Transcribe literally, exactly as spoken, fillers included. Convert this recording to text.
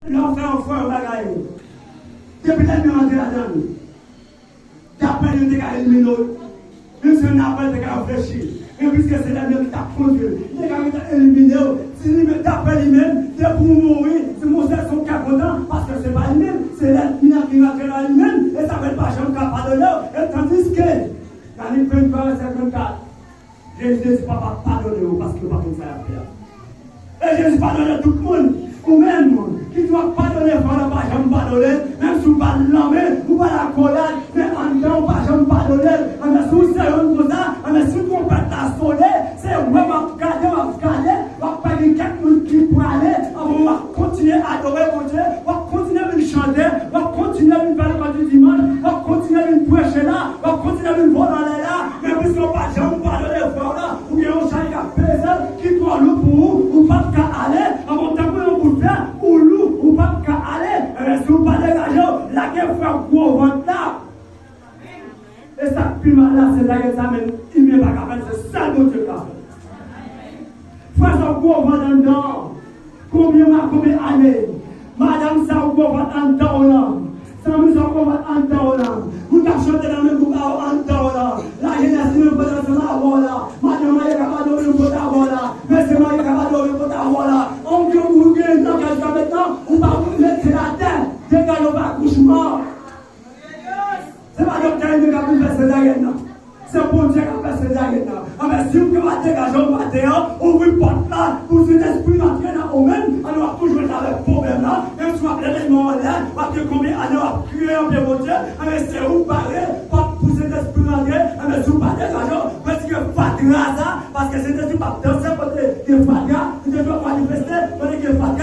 Lè w fè yon fwa yon bagay, depi lènmi an antre ladan l, daprè li, li te ka elimine w. Menm si yon apèl te ka reflechi. Men piske se lènmi an ki t ap kondui l, li te ka gentan elimine w. Si li menm, daprè li menm, depi w mouri, si monchè se yon kè kontan, paske se pa li menm, se lènmi an ki rantre nan li menm, e sa fè l pa janm ka padone w. E tandiske, nan Lik venntwa, vèsè trannkat, Jezi te di, "Papa, padone yo, paske yo pa konn sa y ap fè a." E Jezi padone tout moun. Ou menm ki di w ap padone, fò w pa janm padone, menm si w pa l lanmen, ou pa l akolad, men anndan w pa janm padone l. Anben, si w se youn konsa, anben, si twonpèt la sone, se wè w ap gade, w ap gade, w ap pa gen kèk moun ki prale, anben w ap kontinye adore Bondye, w ap kontinye vin chante, w ap kontinye vin fè lekòl di dimanch, w ap kontinye vin preche la, w ap kontinye vin vole anlè la, men piske w pa t janm padone frè w la, ou gen yon chay k ap peze l, ki twò lou pou ou, ou p ap ka ale, anben w tankou yon bout fè, ou lou, ou p ap ka ale, enben si w pa degaje w, lage frè gwo vant la. E sa k pi mal la, se zayèt sa menm, imen pa ka fè l, se sèl Bondye k ka fè l. Frè sa w gwo vant anndan an. Konbyen mwa, konbyen ane? Madanm sa w gwo vant anndan w lan. Zanmi sa w gwo vant anndan w lan. Moun k ap chante nan menm gwoup a w anndan w lan. Lajenès li menm pote ansanm avè w la. Madanm marye k ap adore menm pote avè w la. Mesye marye k ap adore menm pote avè w la. Ann gen yon moun gen nan kay jiska mentnan, ou pa mete l atè. Degaje w pa kouchman. Se pa doktè Ime k ap vin fè sezaryen nan. Se Bondye k ap fè sezaryen nan. Anben, si w pa degaje w maten an, ouvri pòt la pou Sentespri rantre nan ou menm, anben w ap toujou ret avèk pwoblèm la. Menm si w ap leve men w anlè, w ap gen konbyen ane w ap kriye anvè Bondye, anben se ou k bare pòt pou Sentespri rantre, anben si w pa degaje w, retire fatra sa, paske Sentespri p ap danse kote gen fatra, li te dwe manifeste kote gen fatra.